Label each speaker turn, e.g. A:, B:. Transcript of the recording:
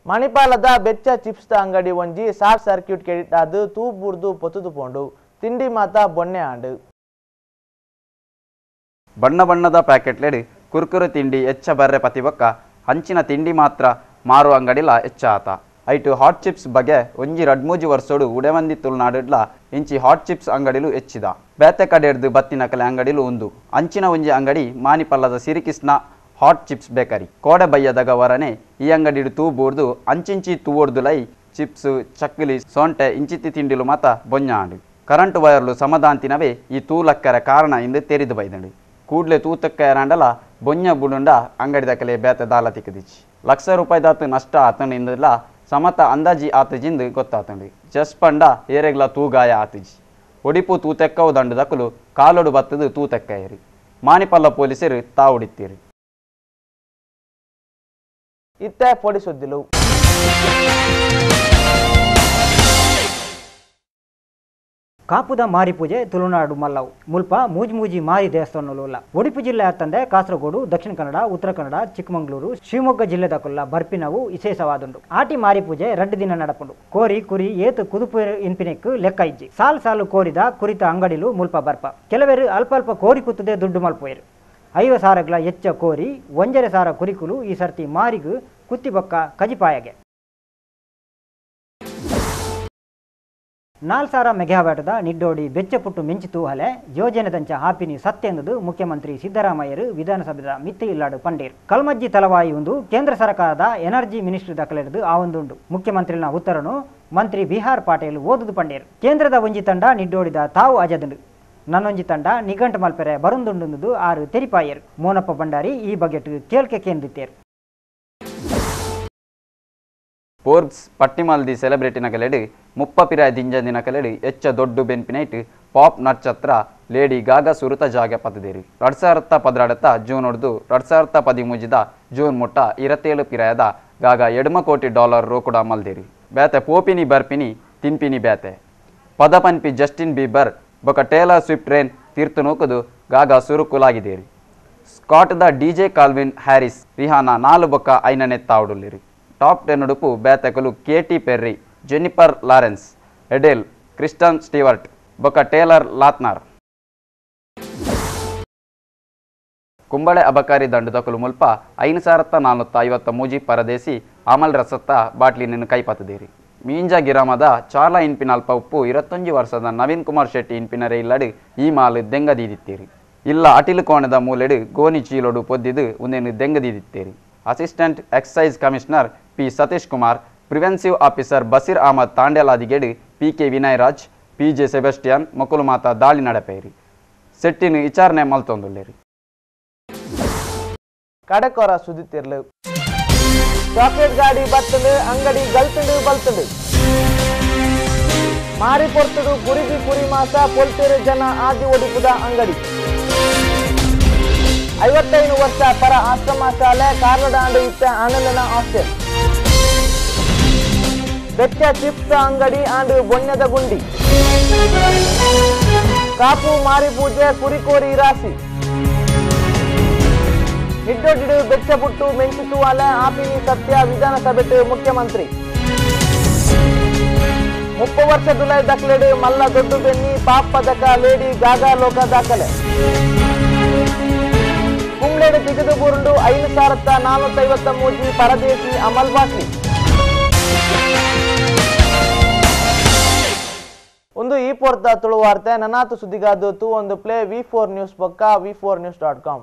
A: ಮಣಿಪಾಲದ ಬೆಚ್ಚ ಚಿಪ್ಸ್ ಅಂಗಡಿ ಒಂಜಿ ಶಾರ್ಟ್ ಸರ್ಕ್ಯೂಟ್ ಕೆಡಿಟಾದು ತೂಬುರ್ದು ಪೊತ್ತುದು ಪೋಂಡು ತಿಂಡಿ ಮಾತಾ ಬೊನ್ನೆ ಆಂಡು.
B: ಬಣ್ಣ ಬಣ್ಣದ ಪ್ಯಾಕೆಟ್ಲೆಡ್ ಕುರ್ಕುರು ತಿಂಡಿ ಎಚ್ಚ ಬರ್ರೆ ಪತಿಬೊಕ್ಕ ಅಂಚಿನ ತಿಂಡಿ ಮಾತ್ರ ಮಾರು ಅಂಗಡಿಲ ಎಚ್ಚ ಆತ. ಐಟು ಹಾಟ್ ಚಿಪ್ಸ್ ಬಗೆ ಒಂಜಿ ರಡ್ಮೂಜಿ ವರ್ಷೋಡು ಉಡೆವಂದಿ ತುಳುನಾಡುಡ್ಲ ಇಂಚಿ ಹಾಟ್ ಚಿಪ್ಸ್ ಅಂಗಡಿಲು ಹೆಚ್ಚಿದ. ಬೇತೆ ಕಡೆರ್ದು ಬತ್ತಿನ ಕಲೆ ಅಂಗಡಿಲು ಉಂದು. ಅಂಚಿನ ಒಂಜಿ ಅಂಗಡಿ ಮಾನಿಪಲ್ಲದ ಸಿರಿಕೃಷ್ಣ ಹಾಟ್ ಚಿಪ್ಸ್ ಬೇಕರಿ. ಕೋಡೆ ಬಯ್ಯದಗ ವರನೆ ಈ ಅಂಗಡಿಡು ತೂ ಬೂರ್ದು ಅಂಚಿಂಚಿ ತೂವೊಡ್ದುಲೈ ಚಿಪ್ಸ್ ಚಕ್ಕಲಿ ಸೊಂಟೆ ಇಂಚಿತ್ತಿ ತಿಂಡಿಲು ಮಾತ ಬೊಂಜ ಆಂಡು. ಕರೆಂಟ್ ವೈರ್ಲು ಸಮದಾಂತಿನವೇ ಈ ತೂಲಕ್ಕರ ಕಾರಣ ಇಂದು ತೆರಿದು ಬೈದಂಡು. ಕೂಡ್ಲೆ ತೂತಕ್ಕ ಏರಾಂಡಲ ಬೊಂಜ ಬುಡುಂಡ ಅಂಗಡಿದಕಲೆ ಬೇತೆ ದಾಲ ತಿಕ್ಕದಿಚ್ಚಿ. ಲಕ್ಷ ರೂಪಾಯಿ ದಾತು ನಷ್ಟ ಆತಂಡು ಇಂದಲ ಸಮತ ಅಂದಾಜಿ ಆತಜಿಂದು ಗೊತ್ತಾತಂಡು. ಜಸ್ ಪಂಡ ಏರೆಗ್ಲ ತೂಗಾಯ ಆತಜಿ. ಒಡಿಪು ತೂತೆಕ್ಕವು ದಂಡು ದಕಲು ಕಾಲೊಡು ಬತ್ತದು ತೂತೆಕ್ಕಯರಿ. ಮಾನಿಪಲ್ಲ ಪೊಲೀಸರು ತಾವುಡಿತ್ತೀರಿ.
A: ಇತ್ತೆ ಪೊಡಿ ಸುದ್ದಿಲು.
C: ಕಾಪುದ ಮಾರಿ ಪೂಜೆ ತುಳುನಾಡು ಮಲ್ಲವು ಮುಲ್ಪ ಮೂಜಿ ಮೂಜಿ ಮಾರಿ ದೇವಸ್ಥಾನಲುಲ್ಲ. ಒಡಿಪು ಜಿಲ್ಲೆ ಅತ್ತಂದೆ ಕಾಸರಗೋಡು, ದಕ್ಷಿಣ ಕನ್ನಡ, ಉತ್ತರ ಕನ್ನಡ, ಚಿಕ್ಕಮಗಳೂರು, ಶಿವಮೊಗ್ಗ ಜಿಲ್ಲೆದಕುಲ್ಲ ಬರ್ಪಿನವು ವಿಶೇಷವಾದುಂಡು. ಆಟಿ ಮಾರಿ ಪೂಜೆ 2 ದಿನ ನಡಪುಂಡು. ಕೋರಿ ಕುರಿ ಏತು ಕುದುಪು ಇನ್ಪಿನೆಕ್ ಲೆಕ್ಕ ಇಜ್ಜಿ. ಸಾಲು ಸಾಲು ಕೋರಿದ ಕುರಿತ ಅಂಗಡಿಲು ಮುಲ್ಪ ಬರ್ಪ. ಕೆಲವರು ಅಲ್ಪ ಅಲ್ಪ ಕೋರಿ ಕುತ್ತದೆ ದುಡ್ಡು ಮಲ್ಪೋಯರು. 50 ಸಾವಿರಗಳ ಹೆಚ್ಚ ಕೋರಿ 1.5 ಸಾವಿರ ಕುರಿಕುಲು ಈ ಸರ್ತಿ ಮಾರಿಗು ಕುತ್ತಿಬೊಕ್ಕ ಕಜಿಪಾಯಗೆ. 4,000 ಮೆಗಾವ್ಯಾಟದ ನಿಡ್ಡೋಡಿ ಬೆಚ್ಚಪುಟ್ಟು ಮಿಂಚಿತು ಹಲೆ ಯೋಜನೆದಂಚ ಹಾಪಿನಿ ಸತ್ಯೆಂದು ಮುಖ್ಯಮಂತ್ರಿ ಸಿದ್ದರಾಮಯ್ಯರು ವಿಧಾನಸಭೆದ ಮಿತ್ತಿ ಇಲ್ಲಾಡು ಪಂಡೀರ್. ಕಲ್ಮಜ್ಜಿ ತಲವಾಯಿ ಒಂದು ಕೇಂದ್ರ ಸರ್ಕಾರದ ಎನರ್ಜಿ ಮಿನಿಸ್ಟ್ರಿ ದಾಖಲೆದು ಆವೊಂದುಂಡು. ಮುಖ್ಯಮಂತ್ರಿನ ಉತ್ತರನು ಮಂತ್ರಿ ಬಿಹಾರ್ ಪಾಟೀಲ್ ಓದುದು ಪಂಡೀರ್. ಕೇಂದ್ರದ ಒಂಜಿ ತಂಡ ನಿಡ್ಡೋಡಿದ ತಾವು ಅಜದಂಡು, ನನ್ನೊಂಜಿ ತಂಡ ನಿಘಂಟು ಮಲ್ಪೆರೆ ಬರುಂದುಂಡು ಆರು ತೆರಿಪಾಯರು. ಮೋನಪ್ಪ ಭಂಡಾರಿ ಈ ಬಗೆಟ್ ಕೇಳ್ಕೆ ಕೇಂದಿತ್ತೇರು.
B: ಫೋರ್ಬ್ಸ್ ಪಟ್ಟಿಮಲ್ದಿ ಸೆಲೆಬ್ರಿಟಿ ನಕಲೆಡು ಮುಪ್ಪ ಪಿರಾಯ ದಿಂಜಂದಿನ ಕಲೆಡು ಎಚ್ಚ ದೊಡ್ಡ ಬೆನ್ಪಿನೈಟ್ ಪಾಪ್ ನಕ್ಷತ್ರ ಲೇಡಿ ಗಾಗಾ ಸುರುತ ಜಾಗೆ ಪತ್ತದೇರಿ. 2012 ಜೂನ್ ಹೊಡೆದು 2013 ಜೂನ್ ಮುಟ್ಟ 27 ಪಿರಾಯದ ಗಾಗಾ $2 ಕೋಟಿ ರೋಕುಡ ಮಲ್ದೇರಿ. ಬೇತೆ ಪೋಪಿನಿ ಬರ್ಪಿನಿ ತಿನ್ಪಿನಿ ಬೇತೆ ಪದಪನ್ಪಿ ಜಸ್ಟಿನ್ ಬೀಬರ್ ಬೊಕ ಟೇಲರ್ ಸ್ವಿಫ್ಟ್ ರೇನ್ ತೀರ್ತು ನೂಕುದು ಗಾಗಾ ಸುರುಕುಲಾಗಿದೇರಿ. ಸ್ಕಾಟ್ದ ಡಿಜೆ ಕಾಲ್ವಿನ್ ಹ್ಯಾರಿಸ್ ರಿಹಾನಾ 4 ಬೊಕ್ಕ 5ನೇ ತಾವುಡುಲ್ಲಿರಿ. ಟಾಪ್ 10 ಉಡುಪು ಬೇತೆಕಲು Katy Perry, Jennifer Lawrence, Adele, Kristen Stewart ಬೊಕ ಟೇಲರ್ ಲಾತ್ನಾರ್. ಕುಂಬಳೆ ಅಬಕಾರಿ ದಂಡುದಕಲು ಮುಲ್ಪ 5,453 ಪರದೇಸಿ ಅಮಲ್ ರಸತ್ತ ಬಾಟ್ಲಿನನ್ನು ಕೈಪತ್ತದೇರಿ. ಮೀಂಜ ಗಿರಾಮದ ಚಾರ್ಲಾ ಇನ್ಪಿನಲ್ಪ ಉಪ್ಪು 21 ವರ್ಷದ ನವೀನ್ ಕುಮಾರ್ ಶೆಟ್ಟಿ ಇನ್ಪಿನರೆ ಇಲ್ಲಡು ಈ ಮಾಲು ದೆಂಗದೀದಿತ್ತೀರಿ. ಇಲ್ಲ ಅಟಿಲು ಕೋಣದ ಮೂಲೆಡು ಗೋಣಿ ಚೀಲೋಡು ಪೊದ್ದಿದು ಉಂದೇನು ದೆಂಗದೀದಿತ್ತೀರಿ. Assistant excise commissioner P Satish Kumar, preventive officer Basir Ahmed ತಾಂಡೇಲಾದಿಗೇಡು P K Vinayaraj, P J Sebastian ಮೊಕುಲು ಮಾತ ದಾಳಿ ನಡಪೇರಿ. ಸೆಟ್ಟಿನ ವಿಚಾರಣೆ ಮಲ್ತೊಂದುಲ್ಲೇರಿ.
A: ಕಡಕೊರ ಸುದ್ದಿತಿರ್ಲು. ಚಾಕ್ಲೇಟ್ ಗಾಡಿ ಬತ್ತಂಡು ಅಂಗಡಿ ಗಲ್ತಂಡು ಬಲ್ತಂಡು ಮಾರಿ ಪೊರ್ತುಡು ಕುರಿಗಿ ಕುರಿ ಮಾಸ ಪೊಲ್ತೇರು ಜನ ಆದಿ ಒಡಿಪುದ ಅಂಗಡಿ. 55 ವರ್ಷ ಪರ ಆಶ್ರಮ ಶಾಲೆ ಕಾರ್ಲದಾಂಡು ಇತ್ತ ಆನಂದನ ಹಾಸ್ಟೆಲ್. ಬೆಚ್ಚ ಚಿಪ್ಸ್ ಅಂಗಡಿ ಆಂಡು ಬೊಣ್ಣದ ಗುಂಡಿ. ಕಾಪು ಮಾರಿ ಪೂಜೆ ಕುರಿಕೋರಿ ರಾಶಿ. ನಿಡ್ಡೊಡ್ಡಿಡು ಬೆಚ್ಚಪುಟ್ಟು ಮೆಂಚಿತುವಾಲ ಆಪಿನಿ ಸತ್ಯ ವಿಧಾನಸಭೆ ಮುಖ್ಯಮಂತ್ರಿ. 30 ವರ್ಷ ದುಲೈ ದಾಖಲೆಡು ಮಲ್ಲ ದೊಡ್ಡ ಬೆನ್ನಿ ಪಾಪ್ ಪದಕ ಲೇಡಿ ಗಾಗಾ ಲೋಕ ದಾಖಲೆ. ಕುಂಬ್ಳೆಡು ತಿಗದು ಬುರುಂಡು 5,453 ಪರದೇಶಿ ಅಮಲ್ ಬಾಟ್ಲಿ. ಒಂದು ಈ ಪೋರ್ತ ತುಳುವಾರ್ತೆ ನನಾತು ಸುದ್ದಿಗಾದು ತೂ ಒಂದು ಪ್ಲೇ V4 news ಬೊಕ್ಕ V4news.com.